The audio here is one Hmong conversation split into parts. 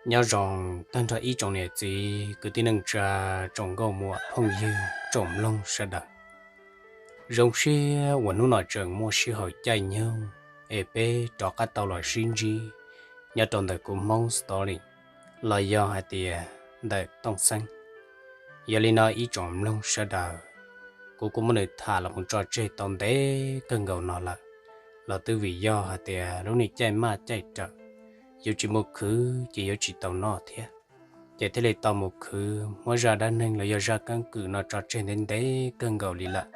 Nyob zoo tag nrho ib tsoom niam txiv kwv tij neej tsa, tsoom nkauj muam phooj ywg tsoom mloog sawv daws. Zoo siab uas hnub no tseem muaj sij hawm caij nyoog es peb rov qab tau los sib ntsib nyob rau ntawm kuv Hmoob Story los yog hais tias ntawm Tooj Xeeb. Yog li no ib tsoom mloog sawv daws, kuv kuj muab nws tham los mus tso tseg tau ntev kawg nkaus no lawm, los twb vim yog hais tias lub niag caij maj caij rawm yuav tsis mus khwv ces yuav tsis tau noj thiab, ces thiaj li tau mus khwv muab zaj dab neeg los yog zaj keeb kwm no tso tseg ntev ntev kawg nkaus li lawm.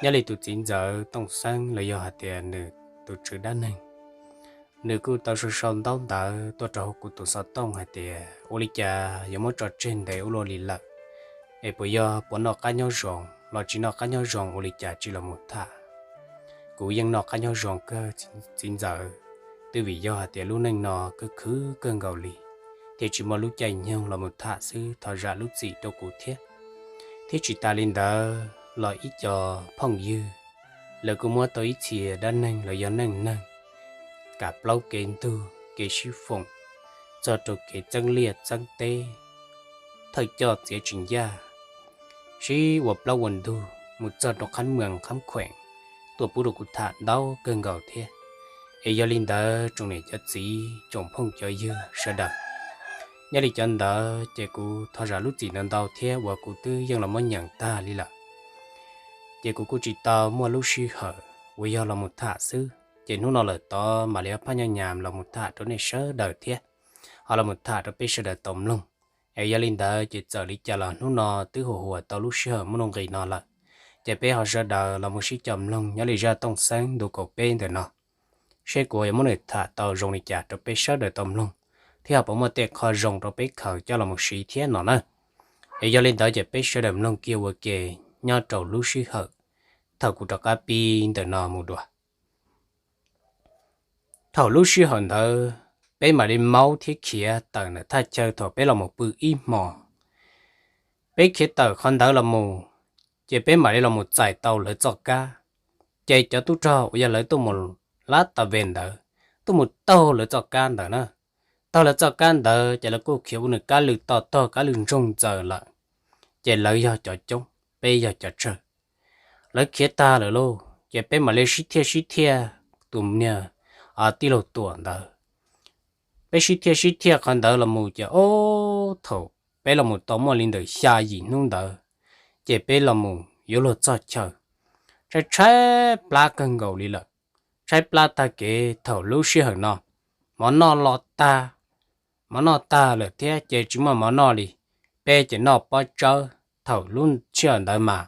Nyob li tus txiv ntxawm Tooj Xeeb los yog hais tias nws tus tswv dab neeg, nws kuj tau sau sau ntaub ntawv tuaj rau hauv kuv tus xov tooj hais tias ua li cas yuav muab tso tseg ntev ua luaj li lawm, es puas yog puas noj qab nyob zoo los tsis noj qab nyob zoo ua li cas tsis los mus tham. Kuv yeej noj qab nyob zoo kawg txiv ntxawm, twb vim yog hais tias lub neej no khwv khwv kawg nkaus li, thiaj tsis muaj lub caij nyoog los mus tham xwb, thov zam lub txim rau kuv thiab. Thiab tsis tas li ntawd los ib co phooj ywg, lawv kuj muab tau ib txhia dab neeg los yog neej neeg, kam plaub kev ntug kev sib foom, txog rau kev txeeb liaj txeeb teb, thawj coj txiav tsis ncaj, sib ua plaub ua ntug mus txog rau qhab mees qhab khueem, tuaj pub rau kuv tham ntau kawg nkaus thiab. Es yog li ntawd tsoom niam cov txiv tsoom phooj cov ywg sawv daws, nyob li cov ntawd ces kuv thov zam lub txim ntau ntau thiab uas kuv twb yeej los muab nyeem tag li lawm, ces kuv kuj tsis tau muaj lub sij hawm uas yog los mus tham xwb, ces hnub no lawm tod mam li phaj nyaj nyam los mus tham rau nej sawv daws thiab, ho los mus tham rau peb sawv daws tau mloog. Es yog li ntawd ces txawm li cas los hnub no twb huam huam tau lub sij hawm muaj nuj nqis no lawm, ces peb ho sawv daws los mus sib coj mloog nyob li zaj Tooj Xeeb ntu kaum peb ntawm no, seb kuv yuav muab nws tham tau zoo li cas rau peb sawv daws tau mloog, thiab ho puas muaj tej qho zoo rau peb khaws coj los mus siv thiab no na. Es yog li ntawd ces peb sawv daws mloog kiag ua ke nyob rau lub sij hawm thaum kuv rov qab pib ntawm no mus dua. Thaum lub sij hawm ntawd peb mam li maub thiab khiav tawm ntawm thaj chaw thaum peb los mus pw ib hmo. Peb khiav tawm qhov ntawd los mus, ces peb mam li los mus txais tau lawv txoj kab. Ces cov tub rog uas yog lawv tuaj mus lab tas ve ntawd, tuaj mus taug lawv txoj kab ntawd na. Taug lawv txoj kab ntawd ces lawv kuj khiav ua nws kab lw to tog kab lw ntsoog ntxaws lawm. Ces lawv yog cov coob, peb yog cov tsawg. Lawv khiav tag lawm lauj, ces peb mam li sib thiaj sib thiaj tus niag tij laug Tuam ntawd. Peb sib thiaj sib thiaj qhov ntawd los mus ces ob thaum peb los mus tau muaj li ntawm xya yim hnub ntawd, ces peb los mus yuav luag txog chaw, tshaib tshaib plab kawg nkaus li lawm. Tshaib plab tag kev thaum lub sij hawm no, mov noj los tag, mov noj tag lawm thiab ces tsis muaj mov noj li. Peb ces noj pob tsawb, thaum lub sij hawm ntawd mas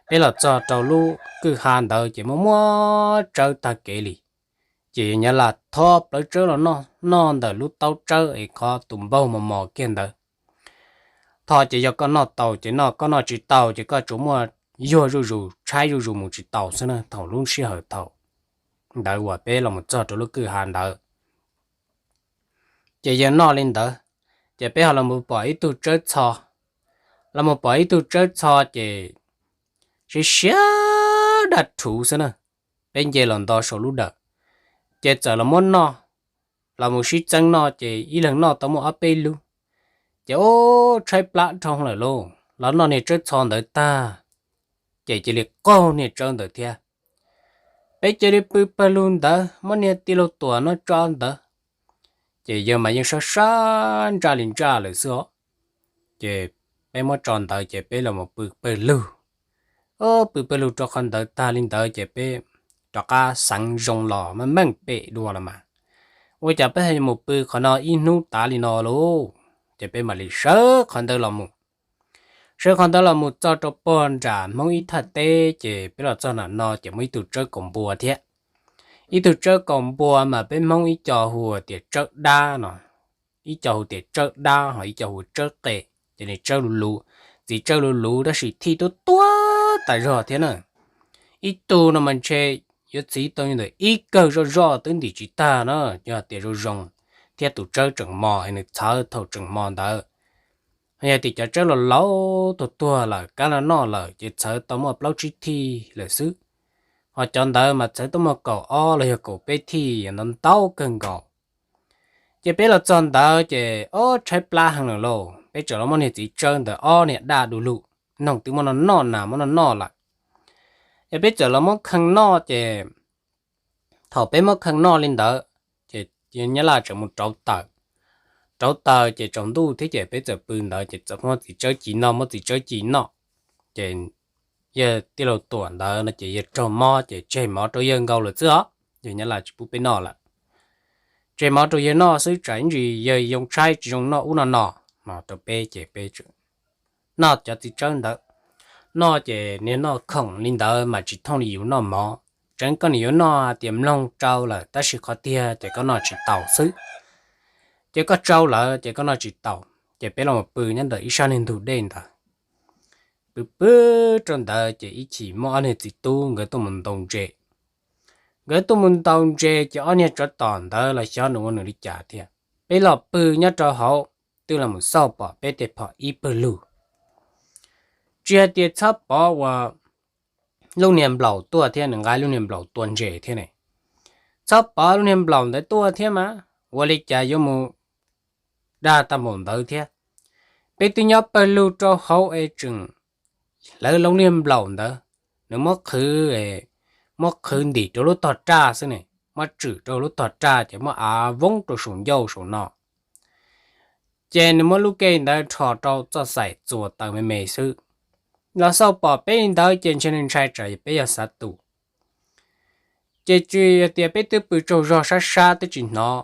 peb los txog rau lub kwj ha ntawd ces muaj muab tsawb tag kev li. Ces yog nyav las thob plawv tsawb los noj, noj ntawm lub taub tsawb es qhov tus npaug mos mos kiag ntawd. Tho ces yog koj noj tau ces noj, koj noj tsis tau ces koj tsuas muaj yuag zuj zus tshaib zuj zus mus tsis tau xwb na. Thaum lub sij hawm thaum ntawd uas peb los mus txog rau lub kwj ha ntawd, ces yog noj li ntawd, ces peb ho los mus pom ib tug tsawb txho. Los mus pom ib tug tsawb txho ces siav siav daj rhuv xwb na. Peb nce los nto saum lub dawm, ces txawm los muab noj, los mus sib txeeb noj ces ib leeg noj tau muaj ob peb lub. Ces ub tshaib plab dhau lawm lauj, los noj niag tsawb txho ntawd tag, ces cia li qaug niag tsawb ntawd thiab. Peb cia li pw pawg lug ntawd muab niag tij laug Tuam no tso ntawd. Ces yawg mas yeej sab sab ntsaj li ntsaj lawm xwb os. Ces peb muab tso ntawd ces peb los mus pw pawg lug. Pw pawg lug rau qhov ntawd tag li ntawd ces peb rov qab xeev zoo los meej meej pem dua los mas, ua cas peb ho yuav mus pw qhov no ib hnub tav li no lauj? Ces peb mam li sawv qhov ntawd los mus. Sawv qhov ntawd los mus txog rau puag nram Hmoob ib thaj teb ces peb los txog nram no ces muaj ib tug tsawb kaus npua thiab. Ib tug tsawb kaus npua mas peb Hmoob ib co hu tias tsawb dab no, ib co hu tias tsawb dab ho ib co hu tsawb qe. Ces nws tsawb luv luv, txiv tsawb luv luv tab sis thij tuab tuab tas zog thiab na. Ib tug no mas ntshe yuav txiv tau ntawm ib kawg zoj zoj twb ntim tsis tag na, yog tias zoo zoo thiab tus tsawb tseem mos es nws txhawv thaum tseem mos ntawd. Yog tias cov tsawb laus laus tuag tuag lawm kab los noj lawm ces txhawv tau muaj plaub tsib thij lawm xwb. Ho cov ntawd mas txhawv tau muaj kaum ob los yog kaum peb thij ntau ntau kawg nkaus. Ces peb los txog ntawd ces ob tshaib plab heev lawm lauj, peb txawm los muab niag txiv tsawb ntawd ob niag daj du lug, noog twb muab noj noj na muab noj noj lawm. Ces peb txawm los muab khee noj ces thaum peb muab khee noj li ntawd ces Nyab Laj tseem mus rauv taws. Rauv taws ces tsaus ntuj thiab ces peb txawm pw ntawd ces txawm muab txiv tsawb ci noj, muab txiv tsawb ci noj. Ces yawg tij laug Tuam ntawd no ces yawg raug mob ces tseg mov rau yawg nkaus lawm xwb os, yawg Nyab Laj tsis pub peb noj lawm. Tseg mov rau yawg noj xwb tsam ib ntsis yawg yoo tshaib tsis zoo noj ub noj no, no rau peb ces peb noj cov txiv tsawb ntawd. Noj ces niag noj khoom li ntawd mas tsis thooj li yus noj mov. Tseev koj nim yuav noj hais tias mloog tsau lawm tab sis qhov tiag ces koj noj tsis taus xwb. Ces koj tsau lawm ces koj noj tsis taus ces peb los pw nyob ntawm ib sab niag ntug dej ntawd. Pw pw rau ntawd ces ib chim muaj ob niag txiv tub nkawd tuaj mus ntaus ntses. Nkawd tuaj mus ntaus ntses ces ob niag tsov tom ntawd los xyov nws ua nws li cas thiab. Peb los pw nyob rau hauv twb los mus xauj pom peb tej phom ib pawg lug. Tsis hais tias txhob pov uas lub niag nplaum tuaj thiab, nws nqa lub niag nplaum tua ntses thiab ne. Txhob pov lub niag nplaum ntawd tuaj thiab mas ua li cas yuav mus dag tag npaum ntawd thiab. Peb twb nyob pawg lug rau hauv es tseem lawv lub niag nplaum ntawd, nws muab qhwv, muab qhwv ntim rau lub tog raj xwb ne, muab tswm rau lub tog raj ces muab av voob rau saum ncauj saum no. Ces nws muab lub kej ntawd rho rau txoj xaim txuas taws me me xwb. Los xauj pom peb li ntawd ces ntshe nws ntshai tsam peb yog xav tus. Ces tsis hais tias peb twb pw tsaug zog sab sab twb tsis hnov,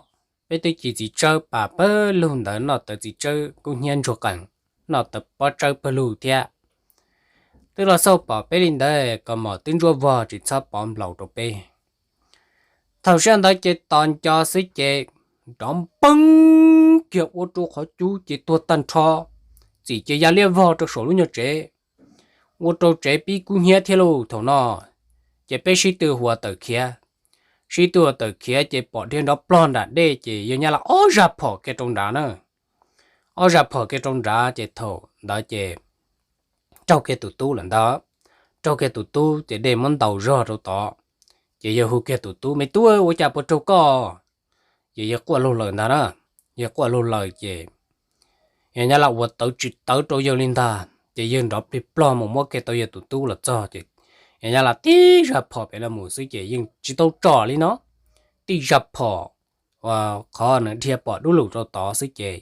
peb twb ci txiv tsawb pas pawg lug ntawd, noj tawv txiv tsawb kub hnyiab ntsuag qees, noj tawv pob tsawb pawg lug thiab. Twb los xauj pom peb li ntawd, kaus mom twb ntsuab vog tsis txhob pov nplaum rau peb. Thaum sij hawm ntawd ces tos nco xwb ces nrov npeeb kiag ua rau qhov cub ces tuag tag nrho, txim ces ya liab vog rau saum lub nyuag tsev, ua rau tsev pib kub hnyiab thiab lauj. Thaum no ces peb sib tw huas tawm khiav, sib tw huas tawm khiav ces pom dhia nrov plog nram dej ces yawg Nyab Laj ob zaj phom kiag rau nrad na. Ob zaj phom kiag rau nrad ces thaum ntawd ces raug kiag tus tub lawm ntag. Raug kiag tus tub ces dej muab ntaus zog rau tod, ces yawg hu kiag tus tub, me tub, ua cas puas raug koj? Ces yawg quaj lug lawm ntag na. Yawg quaj lug lawm ces yawg Nyab Laj ua tawv tsis tawv rau yawg li ntag ces yawg nrov plig plog mus muab kiag tau yawg tus tub los txog ces yawg Nyab Laj tib zaj phom pem los mus xwb ces yeej tsis tau tsom li no. Tib zaj phom qhov nws dhia pom dub lug rau tod xwb ces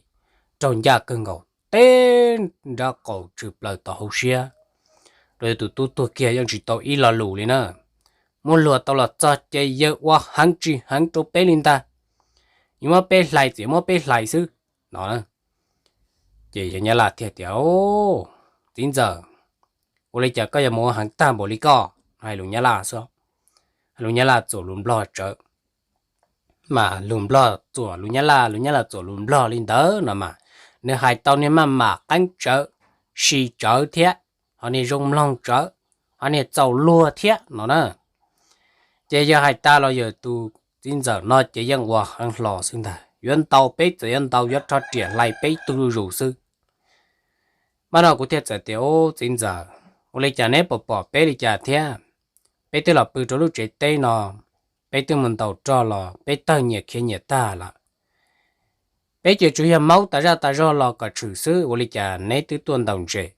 raug ncaj kawg nkaus teb nrab qaum tshwm plaws tom hauv siab rau yawg tus tub tuag kiag yeej tsis tau ib lo lus li na. Muab luag tau los txog ces yawg ua heev tsis heev rau peb li ntag, yuav muab peb hlais txim muab peb hlais xwb no. Ces yawg Nyab Laj thiaj tias, txiv ntxawm, ua li cas koj yuav mus ua heev tag npaum li koj? Hais lus Nyab Laj xwb, hais lus Nyab Laj txuam lus Nplog tsawv. Mas lus Nplog txuam lus Nyab Laj, lus Nyab Laj txuam lus Nplog li ntawd no mas, nws hais tau niag maj mam qeeb tsawv, si tsawv thiab, ho niag zoo mloog tsawv, ho niag txaus luag thiab no na. Ces yawg hais tas los yawg tus txiv ntxawm no ces yeej ua heev hlo xwb ntag, yuav ntaus peb txawm yuav ntaus, yuav rho riam hlais peb ib tug zuj zus xwb. Mas no kuv thiaj txawm tias, ub, txiv ntxawm, ua li cas neb puas pom peb li cas thiab? Peb twb los pw rau lub tsev teb no, peb twb mus ntaus rog los peb tawg nyias khiav nyias tag lawm. Peb ces tsuas yog maub tas zaj tas zog los kom tshwm xwb, ua li cas neb twb tuaj ntaus ntses,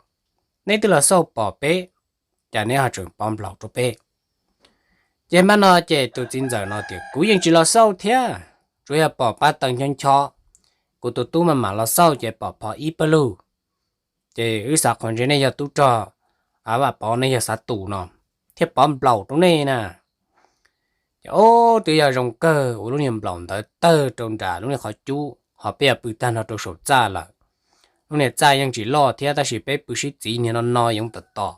neb twb los xauj pom peb, cas neb ho tseem pov nplaum rau peb? Ces mas no ces tus txiv ntxawm no tias, kuv yeej tsis los xauj thiab, tsuas yog pom pab taws ncho ncho, kuv tus tub maj mam los xauj ces pom phom ib pawg lug. Ces wb xav qhov ntshe nej yog tub rog, a, Vaj Pov, nej yog xav tus no thiaj pov nplaum rau nej na. Ces ub, twb yog zoo kawg uas lub niag nplaum ntawd tawg rau nram lub niag qhov cub, ho peb yog pw tag nrho rau saum txaj lawm. Lub niag txaj yeej tsis loj thiab tab sis peb pw sib txiv niag no no yoov tom tom.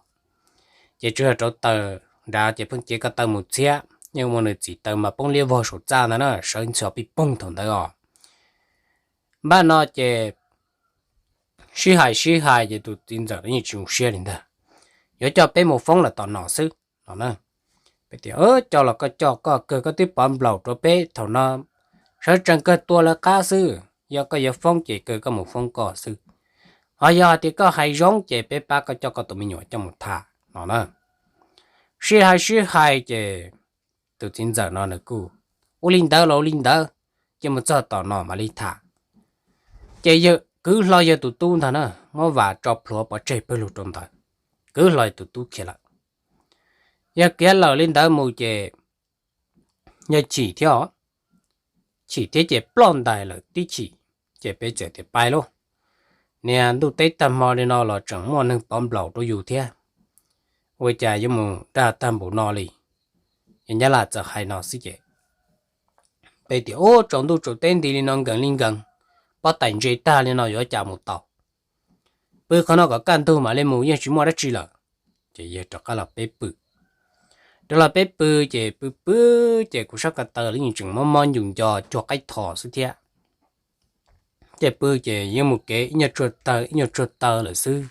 Ces tsuas yog rauv taws nrad ces pheej cev ko taw mus txhiab, yeej muaj nws txim taws mas poob liab vog saum txaj ntag na, sawv ntxov pij poog thaum ntawd os. Npaj no ces sib hais sib hais ces tus txiv ntxawm no yeej tsis zoo siab li ntag, yuav coj peb mus foob lawm tom no xwb no na. Peb tias, coj los koj coj koj, kawg koj twb pov nplaum rau peb thaum no, sawv tsees kawg tua lawv qab xwb, yog koj yuav foob ces kawg koj mus foob koj xwb, ho yog hais tias koj hais zoo ces peb pab koj coj koj tus me nyuam coj mus tham no na. Sib hais sib hais ces tus txiv ntxawm no nws kuj ua li ntawd los ua li ntawd, Ces mus txog tom no mam li tham. Ces yawg kwv hlo yawg tus tub ntag na, muab vas tso plhuav pov tseg pawg lug rau ntawd, kwv hlo yawg tus tub khiav lawm. Yawg khiav lawm li ntawd mus ces yawg chim thiab os, chim thiab ces ploj ntais lawm tib chim. Ces peb txawm tias pais lauj, niag ntuj teb tag hmo li no los tseem muaj neeg pov nplaum rau yus thiab, ua cas yuav mus dag tag npaum no li. Yawg Nyab Laj txawm hais no xwb ces peb tias ub, tsaus ntuj tsaus teb nti li no nkees li nkees, pob tais ntse tag li no yuav cas mus tau. Pw qhov no kom kaj ntug mam li mus, yeej tsis muaj dab tsi lawm. Ces yawg rov qab los peb pw. Rov los peb pw ces pw pw ces kuv sab ko taw los yeej tseem mob mob ncus nco cuag qaib tho xwb thiab. Ces pw ces yeej mus kev ib nyuag tsuag taw ib nyuag tsuag taw lawm xwb.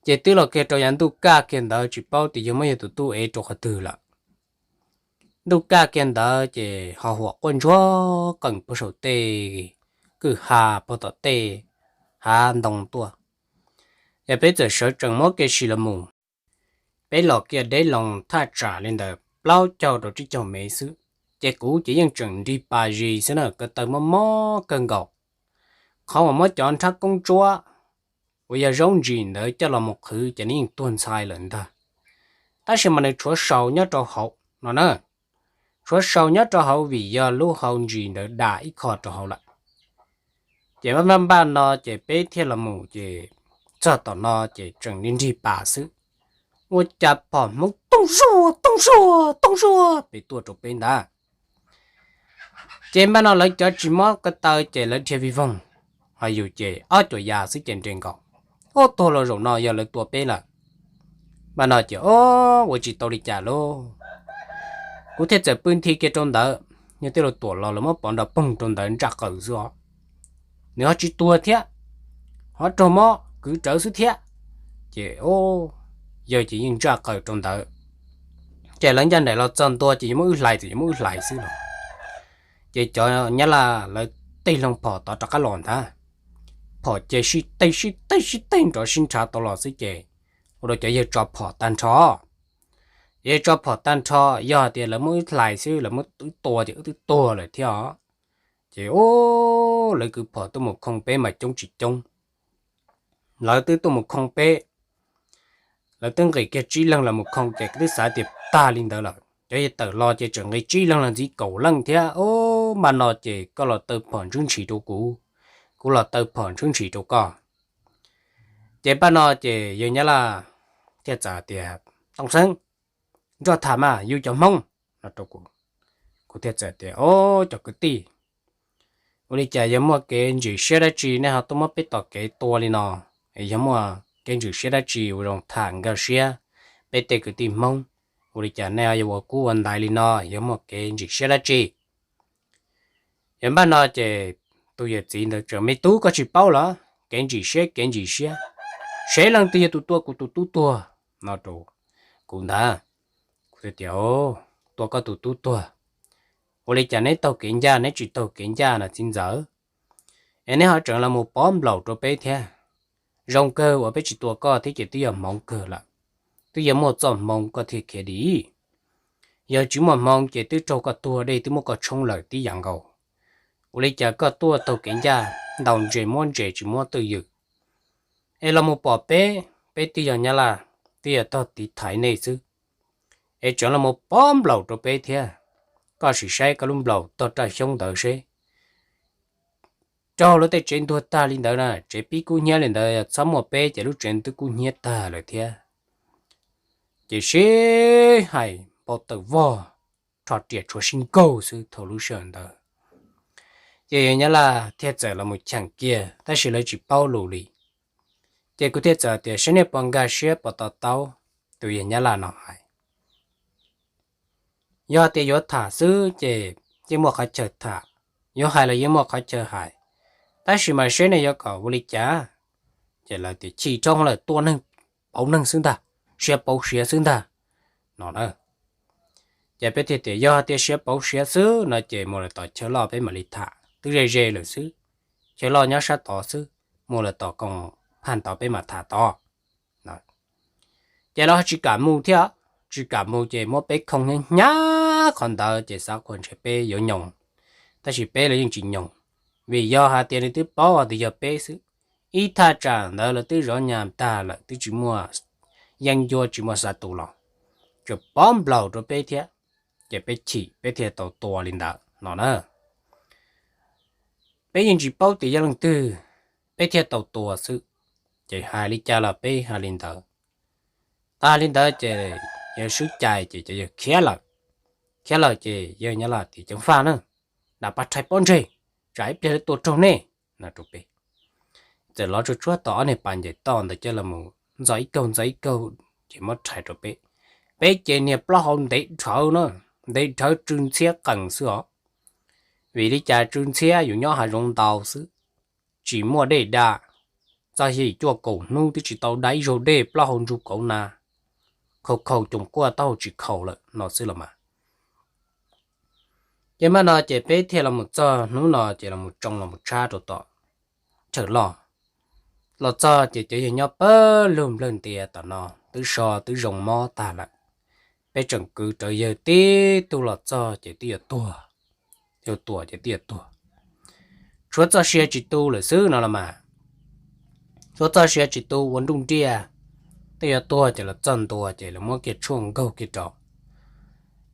Ces twb los kiag rau yav ntuj kaj kiag ntawd tsis paub tias yawg muab yawg tus tub ev rau qhov twg lawm. Ntuj kaj kiag ntawd ces ho huam quaj ntsuag qees puag saum tej kwj ha puag tom tej hav ntoo tuaj. Yog peb txawm sawv tsees muab kev sim los mus, peb los kiag deb loo thaj tsam li ntawd plaub caug rau tsib caug mev xwb, ces kuv ces yeej tseem nrig pas zis xwb na, ko taw mob mob kawg nkaus. Qhov uas muab cov nrhab koob tsuab uas yog zaub ntsis ntawd coj los mus qhwv ces nws yeej tuag ntxhai lawm ntag. Tab sis mas nws tshuav sau nyob rau hauv no na, tshuav sau nyob rau hauv vim yog lub hau ntsis ntawd dam ib qho rau hauv lawm. Ces npaj npaj no ces peb thiaj los mus ces txog tom no ces tseem nrig nrig pas xwb, ua cas phom Hmoob tooj zuag tooj zuag tooj zuag pem tuaj rau peb ntag. Ces npaj no lawv cov tsis mob ko taw ces lawv dhia vij voog, ho yus ces ob cuam yas xwb ces nres nkaus. Ub, tuag los zaum no yog lawv tua peb lawm. Npaj no ces ub, ua tsis tau li cas lauj. Kuv thiaj txawm pw nthi kiag rau ntawd, yog tej lus tuam los lawv muab pov nrov poog rau ntawd ntsaj qaws xwb os. Nws ho tsis tuag thiab, ho raug mob kwv rawv xwb thiab. Ces yawg ces yeej ntsaj qaws rau ntawd. Ces lawv ncaj nraim los txog ntua ces yuav muab wb hlais ces yuav muab wb hlais xwb los. Ces cov Nyab Laj lawv tej hloov phom tod rov qab los ntag. Phom ces sib tej sib tej sib tej nrov sib nrhav tau los xwb ces ua rau cov yawg tso phom tag nrho. Yawg tso phom tag nrho, yog hais tias lawv muab wb hlais xwb lawv muab wb tua ces wb twb tuag lawm thiab os. Ces ub, lawv kwv phom tuaj mus khoo peb mas coob tsis coob. Lawv twb tuaj mus khoo peb, lawv twb nqis kiag tsib leeg los mus khoo ces twb xav tias tag li ntawd lawm. Cov yawg tawm los ces tseem nqis tsib leeg los ntxiv kaum leej thiab. Ub, npaj no ces koj los taw phom ntshwb ntshis rau kuv, kuv los taw phom ntshwb ntshis rau koj. Ces npaj no ces yawg Nyab Laj thiaj txawm tias, Tooj Xeeb, nrog tham mas yus cov Hmoob no rau kuv. Kuv thiaj txawm tias, Au, cov kwv tij, ua li cas yog muaj kev ntsim siab dab tsi nej ho tuaj muab peb tom kev tua li no? Yog muaj kev ntsim siab dab tsi ua zoo tham nkag siab peb tej kwv tij Hmoob. Ua li cas nej ho yuav ua kub ua ntaiv li no? Yog muaj kev ntsim siab dab tsi? Yog npaj no ces tus yawm txiv ntawd tseem, Me tub, koj tsis paub los? Kev ntsim siab, kev ntsim siab, seb leej twg yog tus tua kuv tus tub tuag no rau kuv ntag. Kuv tias, Tua koj tus tub tuag? Ua li cas neb taug kev ncaj neb tsis taug kev ncaj no txiv ntxawm? Es neb ho tseem los mus pov nplaum rau peb thiab. Zoo kawg uas peb tsis tua koj thiab ces twb yog hmoov kawg lawm, twb yog muaj txoj hmoov koj thiaj khiav dim. Yog tsis muaj hmoov ces twb raug koj tuag, dej twb muab koj tshoob lawm tib yam nkaus. Ua li cas koj tuaj taug kev ncaj, ntaus ntses muab ntses tsis muab twj ywm? Es los mus pom peb, peb twb yog Nyab Laj, twb yog tog tiv thaiv nej xwb, es tseem los mus pov nplaum rau peb thiab. Koj sim saib koj lub nplaum tog raj xyoob ntawd seb, raug luag tej tsev ntuag tag li ntawd na, tsev pib kub hnyiab li ntawd, txhob muaj peb ces lub tsev twb kub hnyiab tag lawm thiab. Ces sib hais npau taws vog, rho riam tshuav sib nkaug xwb thaum lub sij hawm ntawd. Ces yawg Nyab Laj thiaj txawm los mus cheem kiag tab sis lawv tsis paub lus li. Ces kuv thiaj txawm tias, Saib nej puas nkag siab puas to taub tus yawg Nyab Laj no hais. Yog tias yuav tham xwb ces yeej muaj qhov chaw tham, yuav hais los yeej muaj qhov chaw hais, tab sis mas seb nej yuav kom ua li cas. Ces lawv tias, Chim dhau lawm, tua neeg pauv neeg xwb ntag, siav pauv siav xwb ntag no na. Ces peb thiaj tias, Yog tias siav pauv siav xwb no ces mus lawm tom chaw loj peb mam li tham, twb ze ze lawm xwb, chaw loj nyob sab tod xwb, mus lawm tom koom phaj tod peb mam tham tod. Ces lawv tsis kam mus thiab, tsis kam mus ces muab peb khoo hnyav hnyav qhov ntawd ces xav qhuas ntshe peb yuav nyoos, Tab sis peb los yeej tsis nyoog, vim yog hais tias nws twb paub hais tias yog peb xwb. Ib thaj tsam ntawd lawv twb zov nyas tag lawm, twb tsis muaj yeeb ncuab, tsis muaj xav tu los, tsuas pov nplaum rau peb thiab. Ces peb chim, peb thiaj tau tua li ntawd no na. Peb yeej tsis paub tias yog leej twg, peb thiaj tau tua xwb. Ces hais li cas los peb hais li ntawd. Tag li ntawd ces yawg swb cai ces cov yawg khiav lawm. Khiav lawm ces yawg nyob los tias, Ceev faj na, nram pas rhais pob ntseg, tsam ib pliag lawv tua raug nej, no rau peb. Txawm lov tsuag tsuag tau ob niag pas ncaws toj ntawd coj los mus ntxo ib kaug ntxo ib kaug, ces muab rhais rau peb. Peb ces niag plaub hau ntev dhawv na, ntev dhawv tsw ntxhiab qees xwb os. Vim li cas tsw ntxhiab? Yus nyob hav zoov ntau xwb, tsis muaj dej da, txog yim cuaj kaum hnub twb tsis tau da ib zaug dej, plaub hau ntsug kauv na, khaus khaus coos kuaj taub hau tsis khaus lawm no xwb los mas. Ces mam no ces peb thiaj los mus txog hnub no ces los mus tsoo los mus tshab rau tom chaw loj. Los txog ces cov yawg nyob pawg lug nplawg ntias tom no twb so twb zoo mob tag lawm. Peb tseem kwv rawv yawg tib tug los txog ces twb yuav tuag, yawg tuam ces twb yuav tuag. Tshuav txoj sia tsis tu lawm xwb no los mas. Tshuav txoj sia tsis tu ua nruj nriaj, twb yuav tuag ces los txog ntua ces lawv muab kiag tshuaj nkaug kiag rau.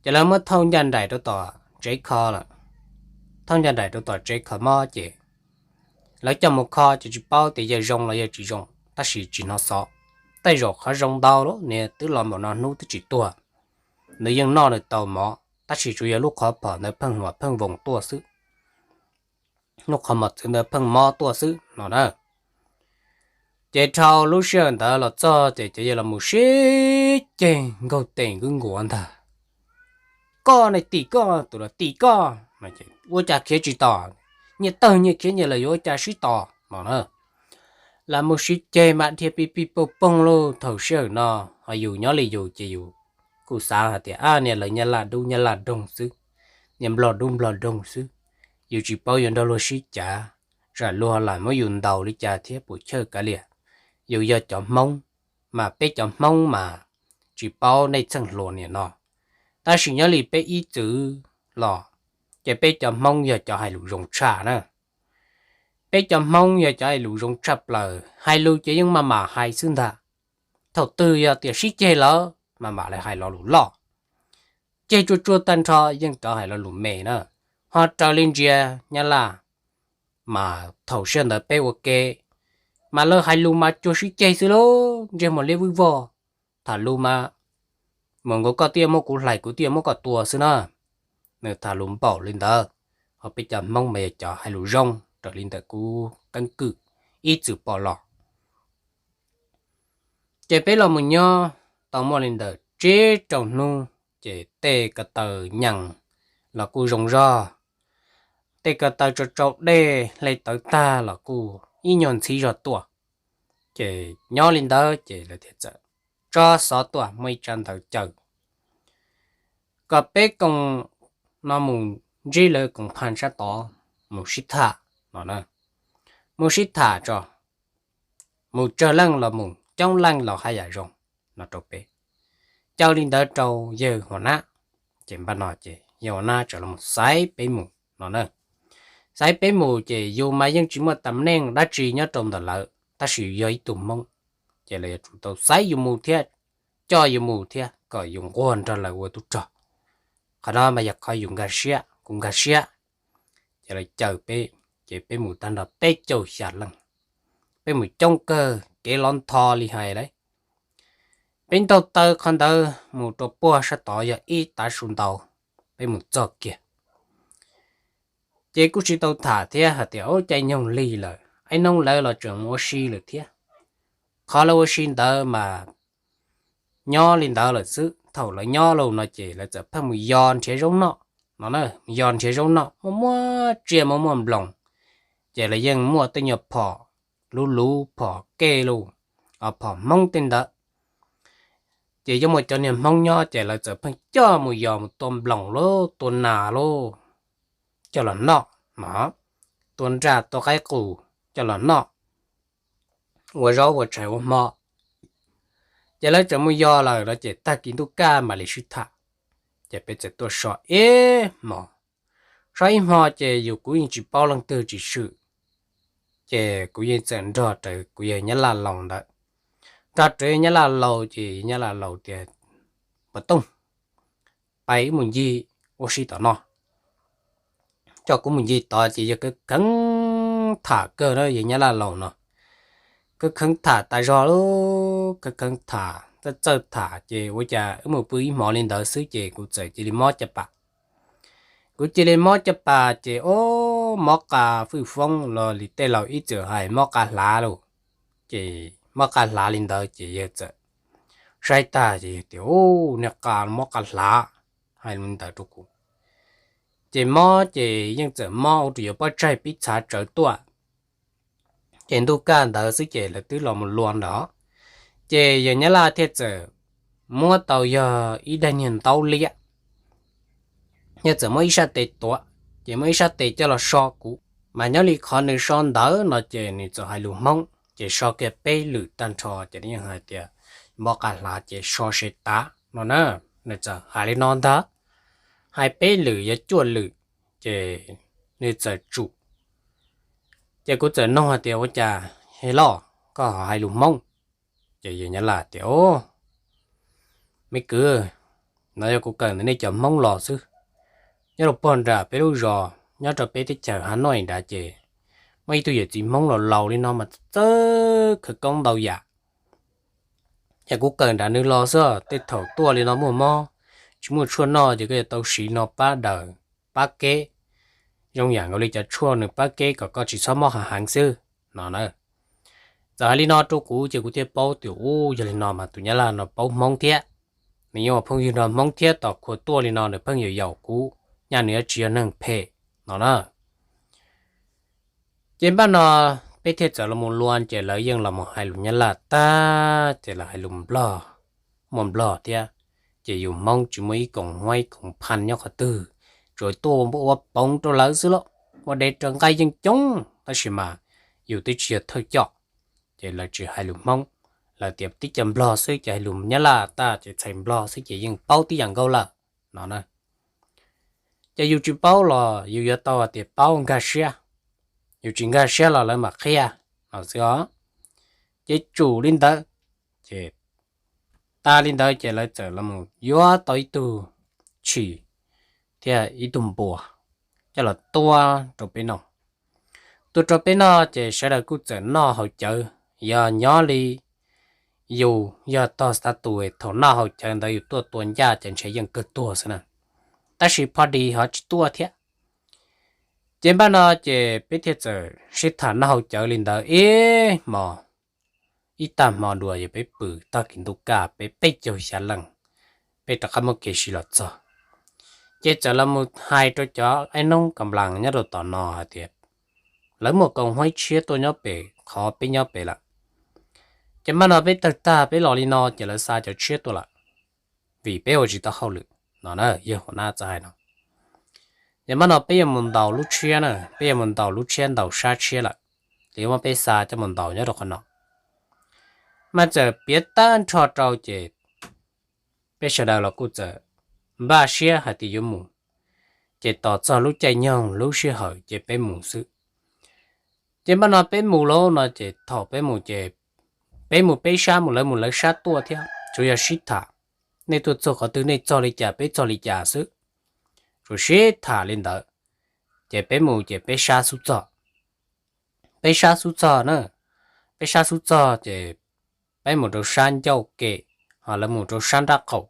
Ces lawv muab thauj ncaj nraim rau tom tsev kho lawm, thauj ncaj nraim rau tom tsev kho mob ces lawv coj mus kho ces tsis paub tias yawg zoo los yawg tsis zoo, tab sis tsis hnov xov. Tej zaum qhov zoo ntau lawm, niag twb los npaum no hnub twb tsis tuag, nws yeej noj nws tau mov, tab sis tsuas yog lub qhov phom ntawd pheej huam pheej voos tuaj xwb, lub qhov mos txwv ntawd pheej mob tuaj xwb no na. Ces dhau lub sij hawm ntawd los txog ces cov yawg los mus sib ceg nkaug tes nkaug nkuav ntag. Koj ne, tim koj, tus los tim koj, ua cas khiav tsis tos, nyias tawg nyias khiav nyias lawm yuav ua cas sib tos no na. Los mus sib ceg mas dhia pij pij poog poog lauj. Thaum sij hawm no ho yus nyob li yus ces yus kuj xav hais tias, a, niag lawv nyab laj dub nyab laj doog xwb, niag nplog dub nplog doog xwb, yus tsis paub yuav nrog luag sib cav, tsam luag lam muab yus ntaus li cas thiab puas chawj kav liam. Yus yog cov Hmoob, mas peb cov Hmoob mas tsis paub nej txheej hluas niam no, tab sis nyob li peb ib txwm los ces peb cov Hmoob yog cov hais lus zoo tshaj na. Peb cov Hmoob yog cov hais lus zoo tshaj plaws, hais lus ces yeej maj mam hais xwb ntag. Thaum twg yog tias sib ceg lawm mas mam li hais lo lus loj, ceg tsuag tsuag tag nrho yeej rov hais lo lus me na. Ho raws li ntsia nyab laj, mas thaum sij hawm ntawd peb ua ke, mas lawv hais lus mas cuag sib ceg xwb lauj, ntsej muag liab vwj vog, tham lus mas mus nkaus koj twb yuav muab kuv hlais kuv twb yuav muab koj tua xwb na. Nws tham lus npaum li ntawd, ho peb cov Hmoob mas yog cov hais lus zoo raws li ntawm kuv keeb kwm ib txwm pom los. Ces peb los mus nyob tau muaj li ntawm tsib rau hnub, ces tej ko taw nyees los kuj zoo zog, tej ko taw tsau tsau dej hle tawv tag los kuj ib nyuag ntxhib zog tuaj. Ces nyob li ntawd ces lawv thiaj txawm tso xov tuaj muaj ib tsab ntawv caw kom peb koom no mus ntsib lawv koom pha sab tod mus sib tham no na, mus sib tham tso, mus tsawg leej los mus, coob leej los haj yam zoo no rau peb. Caw li ntawd rau yawg Huas Nab, ces npaj no ces yawg Huas Nab txawm los xaiv peb mus no na. Xaiv peb mus ces yus mas yeej tsis muaj tam neej dab tsi nyob rau ntawm lawv, tab sis yus yog ib tug Hmoob, ces lawv yuav tsum tau xaiv yus mus thiab, coj yus mus thiab kom yus nquag nrog lawv ua tub rog. Qhov no mas yog qhov yus nkag siab, kuv nkag siab. Ces lawv caw peb, ces peb mus tag nrho peb caug xya leej. Peb mus coob kawg, kev lov ntho li hais lawm. Peb ntaug taw qhov ntawd mus rau puag sab tod yog ib tav su ntau, peb mus txog kiag. Ces kuj tsis tau tham thiab hais tias, ub, caij nyoog lig lawm, ib hnub lawv los tseem mus ua si lawm thiab. Qhov lawv ua si ntawd mas nyob li ntawd lawm xwb. Thaum lawv nyob los no ces lawv txawm pheej mus yos nrhiav zaub noj no na, yos nrhiav zaub noj, muaj muaj tsiaj muaj muaj nploos, ces lawv yeej muaj tej nyuag phom luv luv, phom kej los, phom Hmoob tej ntawd. Ces yeej muaj cov niag Hmoob nyob ces lawv txawm pheej coj mus yos mus tua nploos lauj, tua nas lauj, coj los noj no, tua nraj tua qaib qus coj los noj, ua zaub ua tshais ua hmo. Ces lawv txawm mus yos lawm no ces tag kis ntuj kaj mam li sib tham. Ces peb txawm tuaj so ib hmos, So ib hmo ces yus kuv yeej tsis paub leej twg tsis swm, ces kuv yeej txawm nrog rawv kuv yawg nyab laj laus ntawd. Nrog rawv nyab laj laus ces nyab laj laus tias, Npawg Tooj, pab wb mus ncig ua si tom no. Coj kuv mus ncig tod ces yawg kheev kheev tham kawg na, yawg nyab laj laus no. Kheev kheev tham tas zog lub, kheev kheev tham txawj txawj tham ces ua cas wb mus pw ib hmo li ntawd xwb ces kuv txawm cia li mob caj pas. Kuv cia li mob caj pas ces o, mob qa fwj foob los li tej laus ib txwm hais mob qa hlav lawm. Ces mob qa hlav li ntawd ces yawg txawm saib tag ces yawg tias, Ub, niag qa mob qa hlav, hais li ntawd rau kuv. Ces mob ces yeej txawm mob ua rau yuav pob tsaig pib txhav tsawv tuaj. Ces ntuj kaj ntawd xwb ces lawv twb los mus lua ntawd, ces yawg nyab laj thiaj txawm muab tau yog ib daim niag ntaub liab, yawg txawm muab ib sab tes tuav, ces muab ib sab tes coj los so kuv. Mas nyob li qhov nws so ntawd no ces nws txawm hais lus Hmoob ces so kiag peb lwm tag nrho ces nws yeej hais tias, Mob qa hlav ces so se tav no na. Nws txawm hais li no ntag, hais peb lwm yog cuaj lwm, ces nws txawm tsum. Ces kuv txawm nug hais tias, Ua cas yawg loj koj ho hais lus Hmoob? Ces yawg nyab laj tias, Me kwv, no yog kuv kawm ntawm nej cov Hmoob los xwb. Nyob rau puag nram peb lub zos nyob rau peb teb chaws Hav Nois nrad ces muaj ib tug yawm txiv Hmoob los laus li no mas txawj khawv koob ntau yam. Ces kuv kawm nrad nws los xwb, tej thaum tuaj li no muaj mob tsis muaj tshuaj noj ces koj yuav tau siv no pab daws, pab keb, zoo yam nkaus li cov tshuaj nws pab keb kom koj tsis txhob mob hav heev xwb no na. Txawm hais li no rau kuv ces kuv thiaj paub tias, Ub, yog li no mas tus nyab laj no paub Hmoob thiab, nws yeej ua phooj ywg nrog Hmoob thiab, tom qhuav tuaj li no nws pheej yaum yaum kuv, nyaj nws yuav tsis yog neeg phem no na. Ces npaj no peb thiaj txawm los mus lua ces lawv yeej los mus hais lus nyab laj tag ces lawv hais lus nplog, muaj nplog thiab. Ces yus Hmoob tsis muaj ib koom huab ib koom phaj nyob qhov twg, tsuas tuaj ua poov rau lawv xwb lauj. Ua dev raws nqaij yeej coob tab sis mas yus twb tsis yog thawj coj, ces lawv tsis hais lus Hmoob, lawv tias tib co nplog xwb ces hais lus nyab laj tag ces txhais nplog xwb ces yeej paub tib yam nkaus lawm no na. Ces yus tsis paub los yus yuav tau hais tias paub nkag siab, yus tsis nkag siab los lawv mam qhia no xwb os. Ces tsum li ntawd, ces tas li ntawd ces lawv txawm los yuav tau ib tug tshis thiab ib tug npua coj los tua rau peb noj. Tua rau peb noj ces sawv daws kuj txawm noj haus cawv. Yog nyob li yus yog tog xav tus thaum noj haus cawv ntawd yus tuaj tua ncaj ces ntshe yeej kawg tuag xwb na, tab sis pho dis ho tsis tuaj thiab. Ces npaj no ces peb thiaj txawm sib tham noj haus cawv li ntawd ib hmo, ib tag hmo dua yog peb pw tag kis ntuj kaj peb peb caug xya leej, peb rov qab muab kev sib los txog. Ces txawm los mus hais rau cov aib noob ka nplas nyob rau tom no hais tias lawv muaj koom huab tshiab tuaj nyob pem qhov peb nyob pem lawm. Ces npaj no peb tawg tag peb los li no ces lawv xa cov tshiab tuaj lawm, vim peb ua tsis tau hauj lwm no na, yawg huam nab txawm hais no. Ces npaj no peb yuav mus ntaus lub tshiab na, peb yuav mus ntaus lub tshiab ntaus sab tshiab lawm, ces yuav muab peb xa coj mus ntaus nyob rau qhov no. Mas txawm piav tag nrho rau ces peb sawv daws los kuj txawm npaj siab hais tias yuav mus. Ces tos txog lub caij nyoog lub sij hawm ces peb mus xwb. Ces npaj no peb mus lauj no ces thaum peb mus ces peb mus peb sab mus lawv mus lawv sab tuaj thiab, tsuas yog sib tham, nej tuaj txog qhov twg nej txog li cas peb txog li cas xwb, tsuas sib tham li ntawd. Ces peb mus ces peb sab xub txog, peb sab xub txog na, peb sab xub txog ces peb mus rau sab ncauj ke, ho lawv mus rau sab nrab qaum,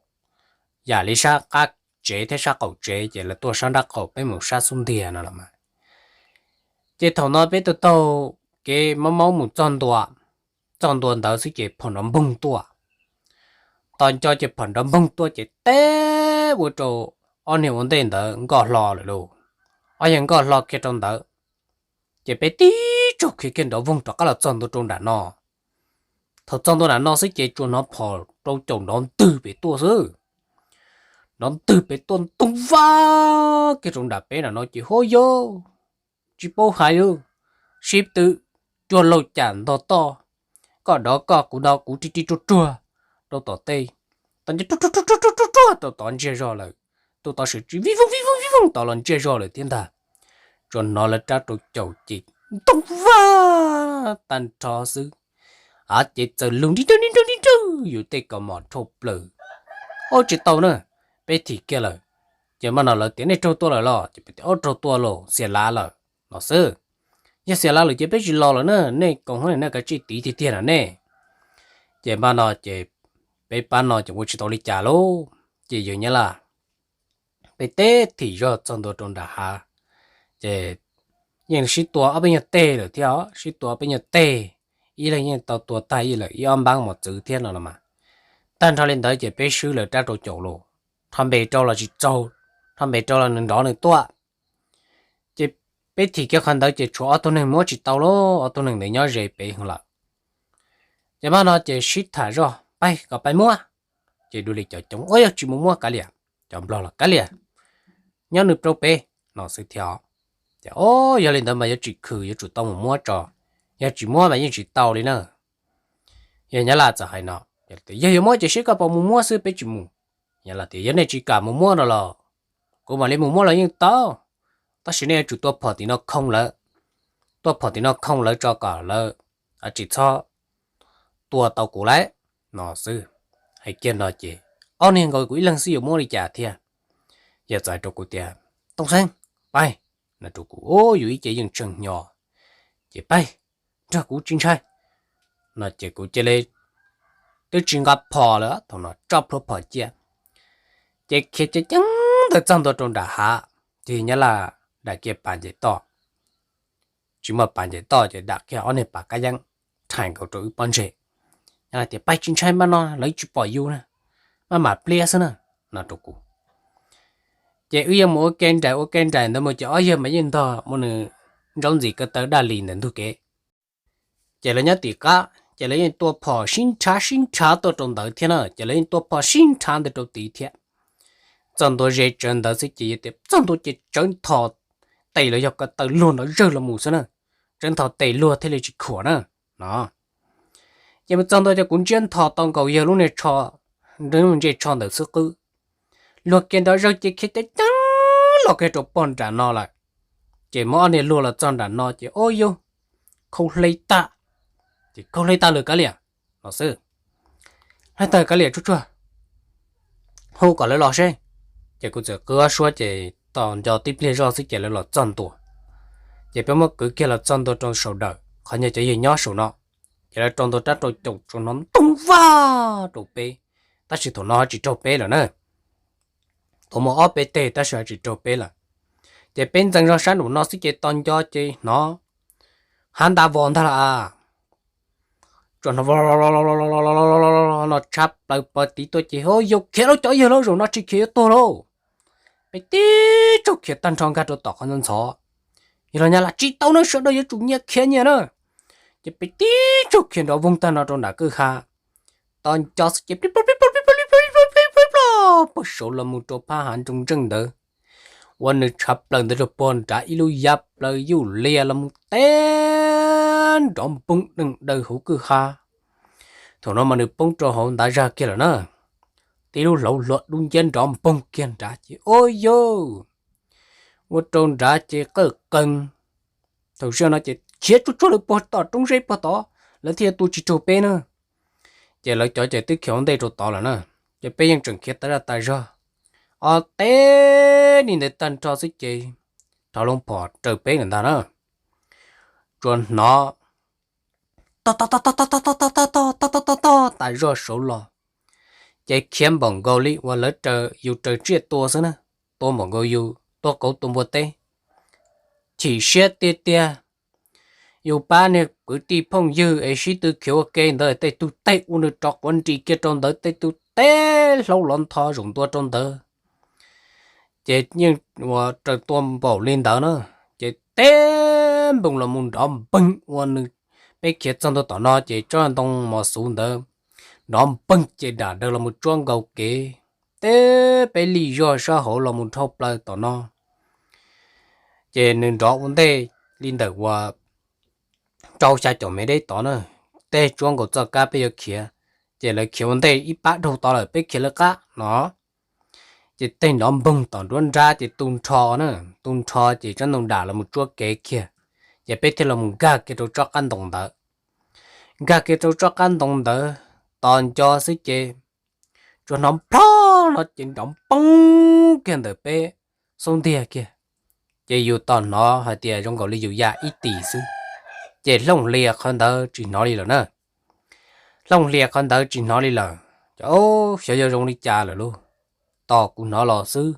yam li sab qab tsev thiab sab qaum tsev ces lawv tuaj sab nrab qaum peb mus sab xub ntiag no los mas. Ces thaum no peb taug taug kev maub maub mus txog ntua, txog ntua ntawd xwb ces phom nrov npoog tuaj. Tos nco ces phom nrov npoog tuaj ces teb ua rau ob niag ua ntej ntawd nkoj hlo lawm lauj. Ob yawg nkoj hlo kiag rau ntawd, ces peb tib tsaug khiav kiag nrov voog rov qab los txog ntua rau nram no. Thaum txog ntua nram no xwb ces tsuas hnov phom rau caum nrov ntwg pem tuaj xwb. Nrov ntwg pem tuaj ntoo vab kiag rau nram peb nram no ces huab yau, tsis paub hais li, sib tw, cuag laug cam ntog toj, koj dov koj kuv dov kuv ri ri ruag ruag rau tom tej, tod ntsiag ruag ruag ruag ruag ruag rau tod ntsiag zog lawm. Tus tod sim tsis vij voog vij voog vij voog tod los ntsiag zog lawm thiab ntag. tsuas hnov lawv rab rau caum ces ntoo vaj tag nrho xwb, av ces txawm lug nti nrawj nti nrawj nti nrawj yus tej kaus mom rhauj plaws. Ua tsis tau na, peb thim kiag lawm. Ces mas no lawv tias nej raug tua lawm los? Ces peb tias ua raug tua los, xiam lav lawm no xwb. Yog xiam lav lawm ces peb tsis los lawm na, nej koom hab nej kav tsij tiv tiag tiag na nej. Ces mas no ces peb pab no ces ua tsis tau li cas lauj, ces yawg Nyab Laj peb teb thim zog txog ntua rau nram hav, ces yeej sib tua ob peb nyuag teg lawm thiab, sib tua ob peb nyuag teg, ib leeg yeej tau tua tag ib lawm ib ob npaab mos txwv thiab no los mas. Tag nrho li ntawd ces peb swb lawv rab rau caum los, rho npe rau los tsis txaug, rho npe rau los nws nrov nws tuaj. Ces peb thim kiag qhov ntawd ces tshuav ob tug neeg muab tsis tau lauj, ob tug neeg ntawd nyob ze peb heev lawm. Ces mas no ces sib tham zog pab kom pab muab, ces dua li cov coob ua yog tsis mus muab kav liam, cov nplog los kav liam, nyob nws rau peb no xwb thiab. Ces o, yog li ntawd mas yuav tsis khwv yuav tsum tau mus muab tso, yog tsis muab mas yeej tsis tau li na. Yawg Nyab Laj txawm hais no, yog yuav muab ces seb koj puas mus muab xwb peb tsis mus. Nyab Laj tias yog nej tsis kam mus muab no los kuv mam li mus muab los yeej tau, tab sis nej yuav tsum tua phom tim no khoo lawv, tua phom tim no khoo lawv tso kom lawv tsis txhob tua tau kuv lawm no xwb. Hais kiag no ces ob niag nkaus kuv ib leeg xwb yuav muab li cas thiab. Yawg txawm hais rau kuv tias Tooj Xeeb, pab no rau kuv, yus ib ce yeej tseem hnyo, ces pab nrog kuv tsis ntshai no ces kuv cia li twb tsis nqa phom lawm, thaum no tso plhuav phom cia, ces khiav ceev ceev ntawd txog ntua rau nram hav, ces Nyab Laj dam kiag pas ncaim toj, tsis muaj pas ncaim toj ces dam kiag ob niag pas kab yeeb rhais nkaus rau wb pob ntseg. Nyab Laj tias pab tsis ntshai, mas no lawv tsis pom yus na, maj mam pliab xwb na no rau kuv. Ces wb yeej mus ua ke nraim ua ke nraim ntawd mus ces ob yawg mas yeej ntog mus nws nraub ntxim ko taw daj li ntawm ntug kev. Ces lawv nyob tim qab ces lawv yeej tua phom sib nrhav sib nrhav tuaj rau ntawd thiab na, ces lawv yeej tua phom sib nrhav ntawd rau tid thiab. Txog ntua ze tsawv ntawd xwb ces yog tias txog ntua ces tsawv nthos tes los yog ko taw luag ntawd zawg los mus xwb na, tsawv nthos tes luag thiaj li tsis khuam na no. Ces mus txog ntua ces kuv ntsiab nthos tau nkaus yawg lub niag tsho, ntsej tsho ntawm xwb qwb, luag kiag nrov zawg ces khiav ceev ceev los kiag rau pog nram no lawm. Ces muab ob niag luag los txog nram no ces o yug, khau hle tag, ces khau hle tag lawm kav liam no xwb. Hle tag kav liam tsuag tsuag, hu kom lawv los seb. Ces kuv txawm qw ob suab ces tos nco tib pliag zoj xwb ces lawv los txog ntua. Ces peb muab kwv kiag los txog ntua rau saum dawm qhov nyuag cov yawg nyob saum no. Ces lawv rau ntua rab rau caum tsuas hnov ntoo vaj rau peb, tab sis thaum no ho tsis raug peb lawm na. Thaum muaj ob peb teg tab sis ho tsis raug peb lawm. Ces peb ntxeev zog sab nraum no xwb ces tos nco ces hnov hav nta vos ntag las. Tsuas hnov no tshab plaws pog tid tuaj ces ho yog khiav lauj cov yawg lauj, zaum no tsis khiav yuav tuag lauj. Peb tib tsaug khiav tag nrho nkag rau tom qhov ntxhov ntxhov. Yog los nyab lam tsis tau na, sawv daws yuav tsum nyias khiav nyias na. Ces peb tib tsaug khiav nrov voog tag no rau nram kwj ha. Tos nco xwb ces plig plig plig plig plig plig plig plig plig plig pog saud los mus rau phab hav ntsoo ntseej ntawd, ua nws tshav plaws ntawd rau pog nrad ib lub yab plaws yuj lias los mus teb nrov npoog deeg daws hauv kwj ha. Thaum no mas nws poob rau hauv ntav zag kiag lawm na, tib lub hlauv hluas dub nciab nrov npoog kiag nrad ces ua yog ua rau nrad ces qawj qees. Thaum sij hawm no ces khiav tsuag tsuag lawv pog tom roob zeb pog tod, lawv thiaj tua tsis raug peb na. Ces lawv cov ces twb khiav ua ntej rau tod lawm na, ces peb yeej tseem khiav tas zaj tas zog. Ob teb li ntawd tag nrho xwb ces rov loo phom raws peb lawm ntag na. Tsuas hnov toj toj toj toj toj toj toj toj toj toj toj toj toj toj tas zog saud los. Ces khiav npaum nkaus li uas lawv raws yus raws tsiaj tua xwb na, tua npaum nkaus yus tua kauv tua npua teb. Chim siab tiag tiag, yus pab niag kwv tij phooj ywg es sib tw khiav ua ke ntawd tej tug teg ua nws rov quav nris kiag rau ntawd tej tug teb hlaub lov ntho zaum ntua rau ntawd. Ces yeej ua raws tua npaum li ntawd na, ces teb npoog los mus nrov npeeg ua nws, peb khiav txog ntua tom no ces tsob ntoo mos xuv ntawd nrov npeeg ces dam daws los mus tsuab nkaus kev, teb peb li zog sab hauv los mus dhau plaws tom no. Ces nws nrov ua ntej li ntawm uas rau xya caum mev deb tod na, tej tsuab nkaus txoj kab peb yuav khiav, ces lawv khiav ua ntej ib pab dhau tod lawm peb khiav lawv qab no. Ces tej nrov npoog tom nruab nrab ces tu nrho na, tu nrho ces tsob ntoo dam los mus tsuab kev kiag, ces peb thiaj los mus nkag kiag rau tsob qab ntoo ntawd. Nkag kiag rau tsob qab ntoo ntawd, tos nco xwb ces tsuas hnov plho no ces nrov npoog kiag ntawm peb xub ntiag kiag. Ces yus tos hnov hais tias zoo nkaus li yus ya ib tis xwb, ces hlooj hlias qhov ntawd tsis hnov li lawm na. Hlooj hlias qhov ntawd tsis hnov li lawm, ces xyov yog zoo li cas lawm lauj, tos kuv hnov los xwb.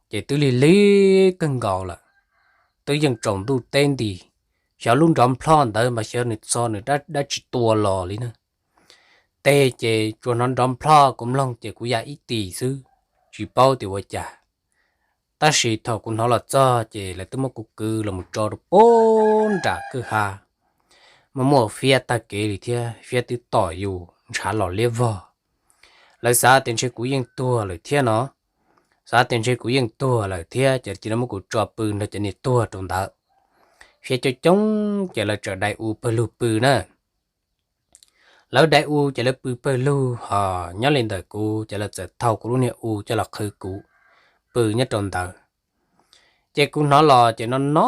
Ces twb lig lig kawg nkaus lawm, twb yeej tsaus ntuj teb nti, xyov lub nrov nplho ntawd mas xyov nws txog nws dab tsi tua los li na. Tej ces tsuas hnov nrov nplho kuv mloog ces kuv ya ib tis xwb, tsis paub tias ua cas. Tab sis thaum kuv hnov los txog ces lawv twb muab kuv kwv los mus tso rau pem nram kwj ha, muaj muaj fiab tag kev li thiab, fiab twb tom yus ntshav los liab vog. Lawv xav tias ntshe kuv yeej tuag lawm thiab no, xav tias ntshe kuv yeej tuag lawm thiab ces cia li muab kuv tso pw nrog cov niag tuag rau ntawd. Fiab coob coob ces lawv txawm dai u pawg lug pw na. Lawv dai u ces lawv pw pawg lug ho nyob li ntawm kuv ces lawv txawm thau kuv lub niag u coj los qhwv kuv pw nyob rau ntawd. Ces kuv hnov los ces no no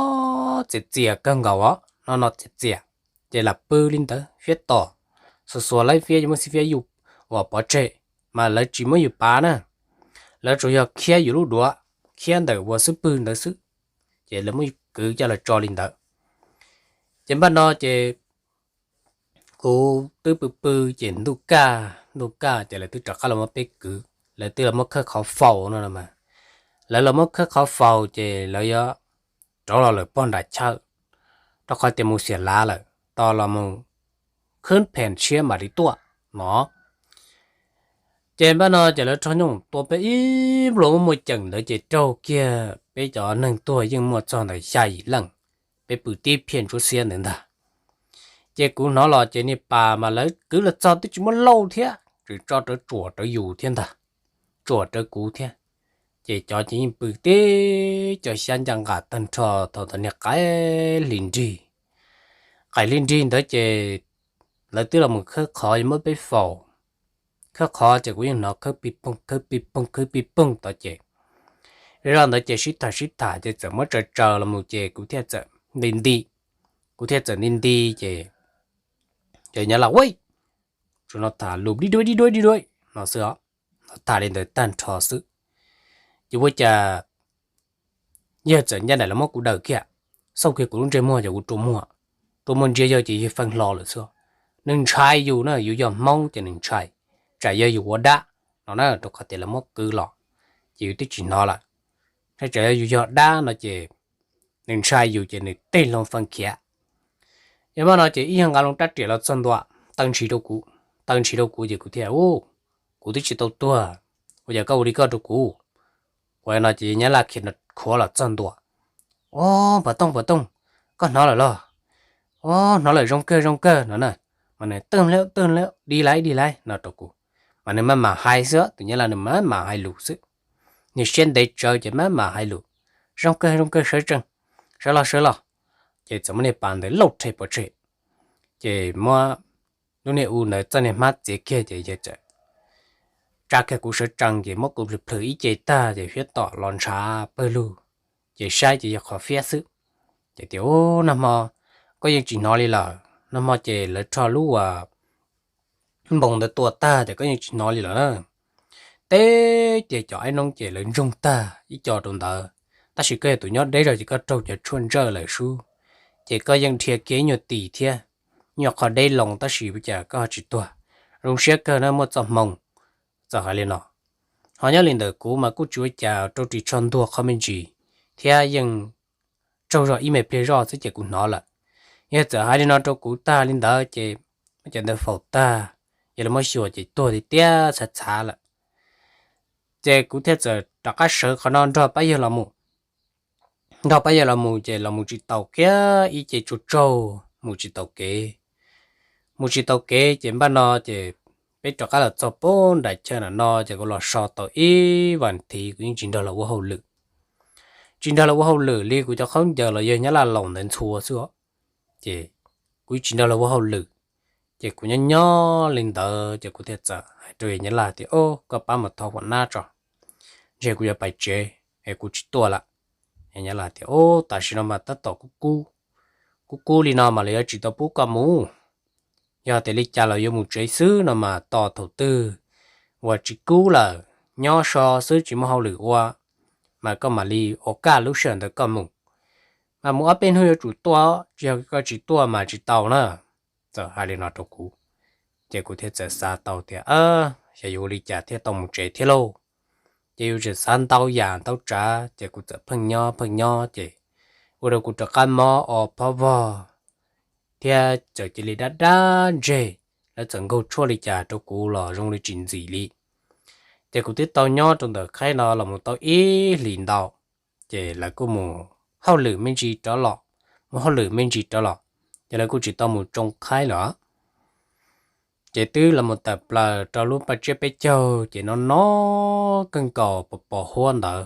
txias txias kawg nkaus os, no no txias txias, ces lam pw li ntawd fiab tom, xuas xuas lawv fiab yuav muab xib fiab yuj uas pov tseg, mas lawv tsis muab yus pav na, lawv tsuas yog khiab yus lub duav, khiab ntawm uas xub pwg ntawd xwb, ces lawv muab kwv coj los tso li ntawd. Ces npaj no ces kuv twb pw pw ces ntuj kaj, ntuj kaj ces lawv twb rov qab los muab peb kwv, lawv twb los muab khawb qhov faus no mas, lawv los muab khawb qhov faus ces lawv yuav rov los lawm pog nram chaw, rau qhov tias mus xiam lav lawm, tos los mus khwb phem tshiab mam li tuaj no. Ces npaj no ces lawv rho nyooj tua peb ib nplua muaj muaj ceem ntawd ces raug kiag peb cov neeg tuag yeej muaj txog ntawm xya yim leej, peb pw tib phiaj ntsuab xiab ntawd ntag. Ces kuv hnov los ces niag pas mas lawv kwv los txog twb tsis muab lauj thiab, tseem tso rawv tsuam rawv yus thiab ntag, tsuam rawv kuv thiab. Ces cov ces yeej pw tib co xyab ncaj nqa tag nrho thaum ntawd niag qaim hli nrig, qaim hli nrig ntawd ces lawv twb los mus khawb qhov yuav muab peb faus. Khawb qhov ces kuv yeej hnov khawb pij poog khawb pij poog khawb pij poog tod ces, zoj ntawd ces sib tham sib tham ces txawm muab tsaws tsaws los mus ces kuv thiaj txawm nti nti, kuv thiaj txawm nti nti ces, ces nyob lawm ua tsuas no tham lus dib duab dib duab dib duab no xwb os, tham li ntawd tag nrho xwb. Ces ua cas yawg txawm ncaj nraim los muab kuv daws kiag, xauj kiag kuv lub ntsej muag ces kuv rua muag, rua muag ntsia yawg ces yawg feej hlo lawm xwb. Nws ntshai yus na, yus yog Hmoob ces nws ntshai, tsam yog yus ua dab no na, rau qhov tias lawv muab kwv los ces yus twb tsis hnov lawm. Tsam yog yus yog dab no ces nws ntshai yus ces nws tej hlo feej khiav. Yog mas no ces ib yawg nqa loo rab riam los txog ntua, taw ntshis rau kuv, taw ntshis rau kuv ces kuv thiaj, u, kuv twb tsis tau tuag, ua cas koj ua li koj rau kuv? Ua no ces nyab laj khiav khuav los txog ntua, o, Pov Tooj, Pov Tooj, koj hnov lawm los? O, hnov lawm, zoo kawg zoo kawg no na. Mas nws, tawg lawm, tawg lawm, dig laiv dig laiv no rau kuv. Mas nws maj mam hais xwb, tus nyab laj nws maj mam hais lus xwb, niag siab ntev tsawv ces maj mam hais lus, zoo kawg zoo kawg, sawv tsees, sawv los sawv los. Ces txawm muab niag pas ntawd lauj rhe pov tseg, ces muab lub niag u ntawd txoj niag hmab txiav kiag ces yawg txawm tsa kiag kuv sawv tsees ces muab kuv plhws plhws ib ce tag ces fiab tom los ntshav pawg lug, ces saib ces yog qhov fiab xwb. Ces tias, u, nag hmo koj yeej tsis hnov li lawm, nag hmo ces lawv rho lub uas npoo ntawd tua tag ces koj yeej tsis hnov li lawm na. Teb ces cov aib noob ces lawv ntsoog tag ib co rau ntawd, tab sis koj yog tus nyob deb zog ces koj raug cov tshuaj ntsawj lawm sub, ces koj yeej dhia kiag ib nyuag tim thiab, nyuag qhov deb loo tab sis ua cas koj ho tsis tuag. Zoo siab kawg na, muaj txoj hmoo txawm hais li no. Ho nyob li ntawm kuv mas kuj tsis ua cas, rau ris tsho ntuag qhov me ntsis thiab yeej tsaug zog ib me pliag zoj xwb ces kuv hnov lawm. Yog txawm hais li no rau kuv tag li ntawd ces muab cov ntawd faus tag, yog lawv muab xyuas ces tuag tiag tiag txhav txhav lawm. Ces kuv thiaj txawm rov qab sawv qhov no nrog pab yawg los mus. Nrog pab yawg los mus ces los mus tsis tau kiag ib ce tsaug tsaug, mus tsis tau kev. Mus tsis tau kev ces npaj no ces peb rov qab los txog pem nram chaw no ces kuv los so tau ib vas thiv kuv yeej tsis nrog lawv ua hauj lwm. Tsis nrog lawv ua hauj lwm li, kuv cov khaub ncaws los yog nyab laj laus ntawd ntxhua xwb os. Ces kuv tsis nrog lawv ua hauj lwm, ces kuv nyob nyob li ntawd ces kuv thiaj txawm hais rau yawg nyab laj tias, o, koj pab mus thov huam nab tso. ntshe kuv yuav pais tsev es kuv tsis tuaj lawm. Nyab Laj tias, Ub, tam sim no mas tab tom kub kub, kub kub li no mas lawv yuav tsis tau pub koj mus. Yog tias li cas los yuav mus tsev xwb no mas tos thaum twg uas tsis kub lawm, nyob so xwb tsis muaj hauj lwm ua, mas koj mam li ua kaj lub sij hawm ntawd koj mus. Mas mus ob peb hnub yuav tsum tuaj, tsis yog koj tsis tuaj mas tsis tau na. Txawm hais li no rau kuv, ces kuv thiaj txawm xav tau tias, Yog yuav ua li cas thiaj tau mus tsev thiab lauj? Ces yus tseem xav ntau yam ntau tsav, ces kuv txawm pheej nyob pheej nyob ces ua rau kuv rov qab mob o phob vog thiab txawm cia li dab dab ntseg. Lawv txawm nkaug tshuaj li cas rau kuv los zoo li tsis ntxim li. Ces kuv twb tau nyob rau ntawm khaib no los mus tau ib hlis ntau, ces lawv kuj mus hauj lwm me ntsis rov los, mus hauj lwm me ntsis rov los, ces lawv kuj tsis tau mus tsoo khaib lawm. Ces twb los mus tawm plaws rau lub paj tsiab peb caug, ces no no kawg nkaus pos pos huab ntawd,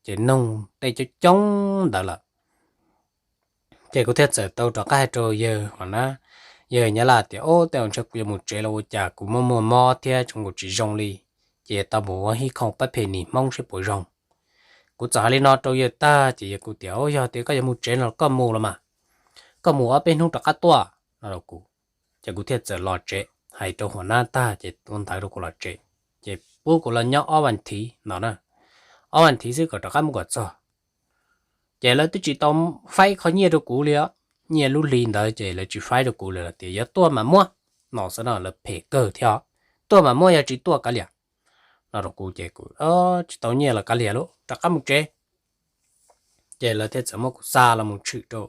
ces noog tej coob coob ntawd lawm. Ces kuv thiaj txawm tau rov qab hais rau yawg hov na, yawg Nyab Laj tias, Ob, tej zaum ntshe kuv yuav mus tsev los ua cas kuv muaj muaj mob thiab tseem nkaus tsis zoo li, ces yuav tau mus ua hib khoom pab phem nim Hmoob seb puas zoo. Kuv txawm hais li no rau yawg tag ces yawg kuj tias, Yog tias koj yuav mus tsev no koj mus los mas, koj mus ob peb hnub rov qab tuaj no rau kuv. Ces kuv thiaj txawm los tsev, hais rau hov na tag ces ua ntawv rau kuv los tsev, ces pub kuv los nyob ob vas thiv no na, ob vas thiv xwb kom rov qab mus kom txog. Ces lawv twb tsis tau faib qhov nyiaj rau kuv li os, nyiaj lub hli ntawd ces lawv tsis faib rau kuv li, lawv tias yuav tuaj mas muab no xwb no, lawv phem kawg thiab, tuaj mas muab yog tsis tuaj kav liam no rau kuv ces kuv tsis tau nyiaj los kav liam lauj, rov qab mus tsev. Ces lawv thiaj txawm muab kuv xa los mus tshwm rau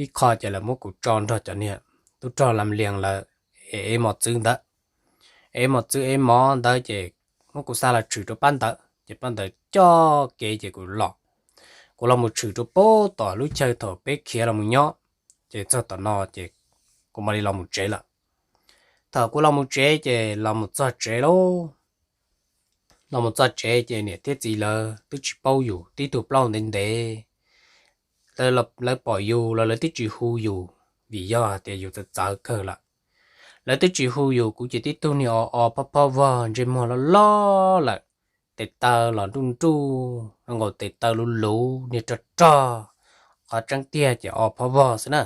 ib qho, ces lawv muab kuv tso nrog cov niag tub rog Lam Lias lawv ev mos txwv ntawd, ev mos txwv ev mov ntawd ces muab kuv xa los tshwm rau pab ntawd, ces pab ntawd coj kev ces kuv los, kuv los mus tshwm rau pab tom lub chaw thaum peb khiav los mus nyob, ces txog tom no ces kuv mam li los mus tsev lawm. Thaum kuv los mus tsev ces los mus txog tsev lauj, los mus txog tsev ces niam thiab txiv lawv twb tsis paub yus, tib tug plaub ntev ntev, lawv pom yus los lawv twb tsis hu yus, vim yog tias yus txawv txawv kawg lawm. Lawv twb tsis hu yus, kuv ces tib tug niag o o phob phob vog, ntsej muag loj loj lawm, tes taw los nruj nruj, nkaus tes taw luv luv, niag rog rog, qhov tseeb tiag ces o phob vog xwb na.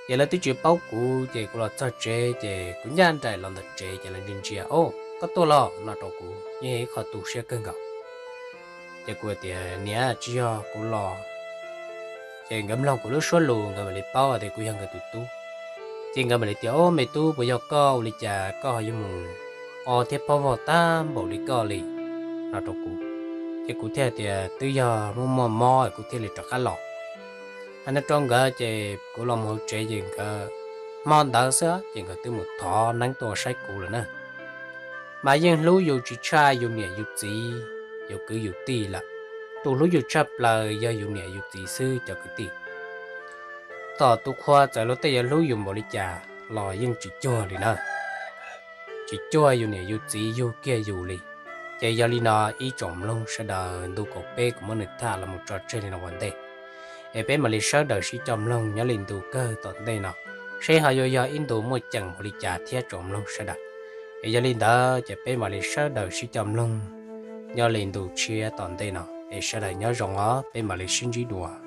Ces lawv twb tsis paub kuv, ces kuv los txog tsev ces kuv ncaj nraim los ntawm tsev ces lawv ntsia ntsia, O, koj tuaj los no rau kuv, yeej ib qho tu siab kawg nkaus. Ces kuv tias, Niam, tsis yog kuv los. Ces nkawd mloog kuv lub suab lus nkawd mam li paub tias kuv yog nkawd tus tub. Ces nkawd mam li tias, O, me tub, puas yog koj, ua li cas koj ho yuav mus o thiab phob vog tag npaum li koj li no rau kuv. Ces kuv thiaj tias, Twb yog muaj muaj mob kuv thiaj li rov qab los. Hais no rau nkawd ces kuv los mus hauv tsev ces nkawd, hmo ntawd xwb ces nkawd twb mus thov neeb tuaj saib kuv lawm na. Mas yeej hlub yus tsis tshaj yus niam yus txiv, yus kwv yus tij lawm. Tus hlub yus tshaj plaws yog yus niam yus txiv xwb cov kwv tij. Tom tus qhua txawm luag tej yuav hlub yus npaum li cas los yeej tsis cuag li na, tsis cuag yus niam yus txiv yug kiag yus li. Ces yog li no ib tsoom mloog sawv daws, ntu kaum peb kuv muab nws tham los mus tso tseg li no ua ntej, es peb mam li sawv daws sib coj mloog nyob li ntu kawg tom ntej no, seb ho yuav yog ib ntu muaj ceem npaum li cas thiab tsoom mloog sawv daws. Es yog li ntawd ces peb mam li sawv daws sib coj mloog nyob li ntu tshiab tom ntej no, es sawv daws nyob zoo os, peb mam li sib ntsib dua.